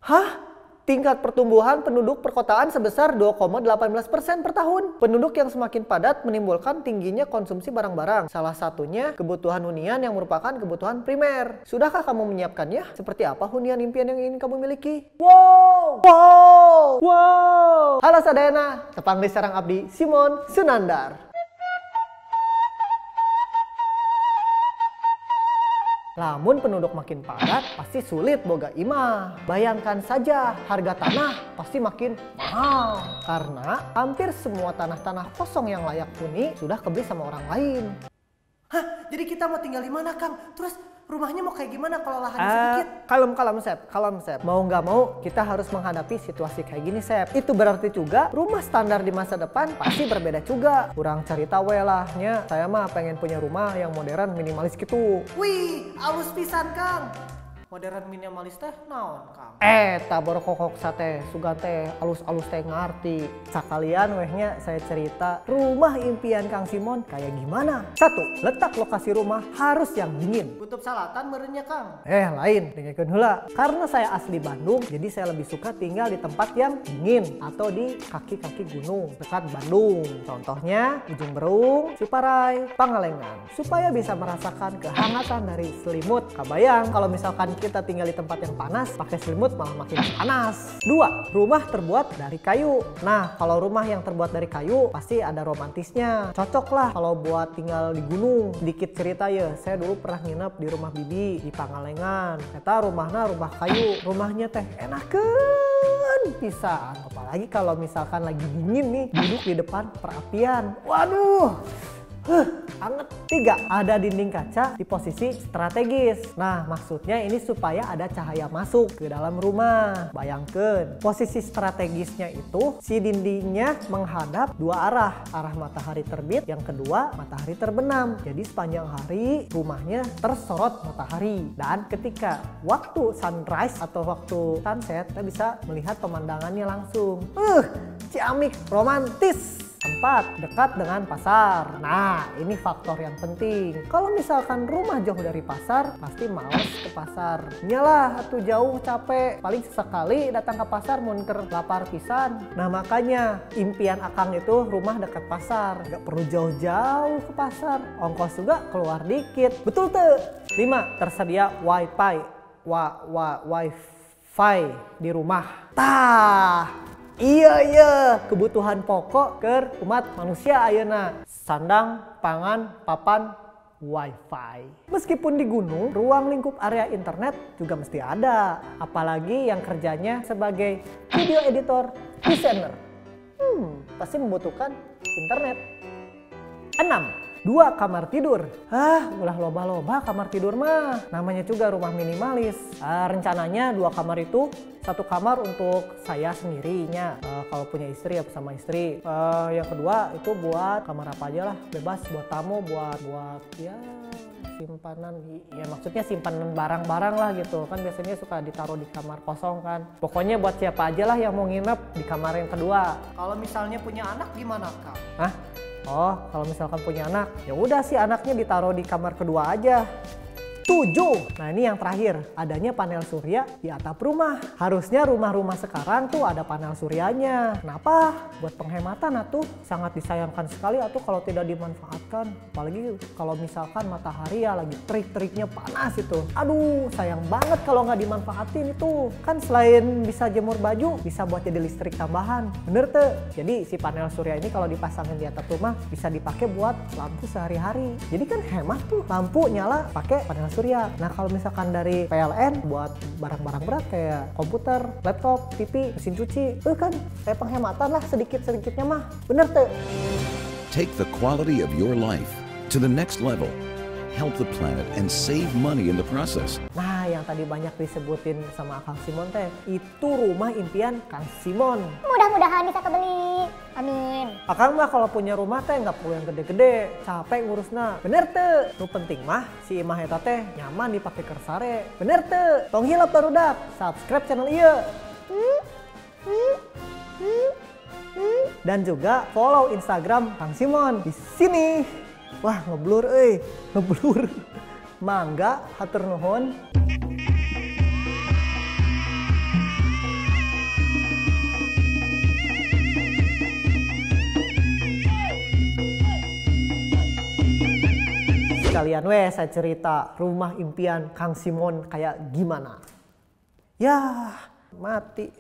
Hah? Tingkat pertumbuhan penduduk perkotaan sebesar 2,18% per tahun. Penduduk yang semakin padat menimbulkan tingginya konsumsi barang-barang. Salah satunya kebutuhan hunian yang merupakan kebutuhan primer. Sudahkah kamu menyiapkannya? Seperti apa hunian impian yang ingin kamu miliki? Wow! Wow! Wow! Halo sadayana, tepang di sarang abdi Simon Sunandar. Lamun penduduk makin padat, pasti sulit boga imah. Bayangkan saja, harga tanah pasti makin mahal. Karena hampir semua tanah-tanah kosong yang layak huni sudah kebeli sama orang lain. Hah, jadi kita mau tinggal di mana, Kang? Terus rumahnya mau kayak gimana kalau lahannya sedikit? Kalem-kalem, Sep. Kalem, Sep. Mau nggak mau, kita harus menghadapi situasi kayak gini, Sep. Itu berarti juga rumah standar di masa depan pasti berbeda juga. Kurang cerita we lah, nya. Saya mah pengen punya rumah yang modern minimalis gitu. Wih, alus pisan, Kang. Modern minimalis teh naon, Kang? Tabor kokok sate, sugan teh, alus-alus teh ngarti. Sakalian wehnya saya cerita rumah impian Kang Simon kayak gimana. 1. Letak lokasi rumah harus yang dingin. Kutub Selatan merenya, Kang. Lain, dengekeun heula. Karena saya asli Bandung, jadi saya lebih suka tinggal di tempat yang dingin atau di kaki-kaki gunung dekat Bandung. Contohnya Ujung Berung, Ciparai, Pangalengan. Supaya bisa merasakan kehangatan dari selimut. Kabayang kalau misalkan kita tinggal di tempat yang panas, pakai selimut malah makin panas. 2. Rumah terbuat dari kayu. Nah, kalau rumah yang terbuat dari kayu pasti ada romantisnya. Cocok lah kalau buat tinggal di gunung. Dikit cerita ya, saya dulu pernah nginep di rumah bibi di Pangalengan. Eta rumahnya rumah kayu, rumahnya teh enakeun pisan. Apalagi kalau misalkan lagi dingin nih, duduk di depan perapian. Waduh. Anget. 3. Ada dinding kaca di posisi strategis. Nah, maksudnya ini supaya ada cahaya masuk ke dalam rumah. Bayangkan, posisi strategisnya itu si dindingnya menghadap dua arah. Arah matahari terbit, yang kedua matahari terbenam. Jadi sepanjang hari rumahnya tersorot matahari. Dan ketika waktu sunrise atau waktu sunset, kita bisa melihat pemandangannya langsung. Ciamik, romantis. 4. Dekat dengan pasar. Nah, ini faktor yang penting. Kalau misalkan rumah jauh dari pasar, pasti males ke pasar. Nyalah, atuh jauh capek. Paling sesekali datang ke pasar mun keur lapar pisan. Nah, makanya impian Akang itu rumah dekat pasar. Gak perlu jauh-jauh ke pasar. Ongkos juga keluar dikit. Betul tuh. 5. Tersedia wifi. Wifi di rumah. Tah. Iya, kebutuhan pokok ke umat manusia ayeuna. Sandang, pangan, papan, wifi. Meskipun di gunung, ruang lingkup area internet juga mesti ada. Apalagi yang kerjanya sebagai video editor, desainer. Pasti membutuhkan internet. 6. 2 kamar tidur. Ulah loba-loba kamar tidur mah. Namanya juga rumah minimalis. Rencananya 2 kamar itu, 1 kamar untuk saya sendirinya. Kalau punya istri ya sama istri. Yang kedua itu buat kamar apa aja lah, bebas buat tamu, buat ya simpanan, ya maksudnya simpanan barang-barang lah gitu. Kan biasanya suka ditaruh di kamar kosong kan. Pokoknya buat siapa aja lah yang mau nginep di kamar yang kedua. Kalau misalnya punya anak gimana, Kang? Hah? Oh, kalau misalkan punya anak, ya udah sih anaknya ditaruh di kamar kedua aja. 7. Nah, ini yang terakhir, adanya panel surya di atap rumah. Harusnya rumah-rumah sekarang tuh ada panel suryanya. Kenapa? Buat penghematan atuh. Sangat disayangkan sekali atuh kalau tidak dimanfaatkan. Apalagi kalau misalkan matahari ya lagi terik-teriknya panas itu. Aduh, sayang banget kalau nggak dimanfaatin itu. Kan selain bisa jemur baju, bisa buat jadi listrik tambahan. Bener tuh. Jadi si panel surya ini kalau dipasangin di atap rumah bisa dipakai buat lampu sehari-hari. Jadi kan hemat tuh, lampu nyala pakai panel surya. Nah, kalau misalkan dari PLN buat barang-barang berat kayak komputer, laptop, TV, mesin cuci, itu kan kayak penghematan lah sedikit-sedikitnya mah. Bener tuh. Take the quality of your life to the next level. Help the planet and save money in the process. Nah, yang tadi banyak disebutin sama Kang Simon teh, itu rumah impian Kang Simon. Mudah-mudahan bisa kebeli. Amin. Akang mah kalau punya rumah teh nggak perlu yang gede-gede, capek ngurusna. Bener tuh. Nu penting mah si imah eta teh nyaman dipakai kersare. Bener tuh. Tong hilap barudak, subscribe channel ieu. Dan juga follow Instagram Kang Simon di sini. Wah, ngeblur euy, ngeblur. Mangga, hatur nuhun. Sekalian weh saya cerita rumah impian Kang Simon kayak gimana. Ya, mati.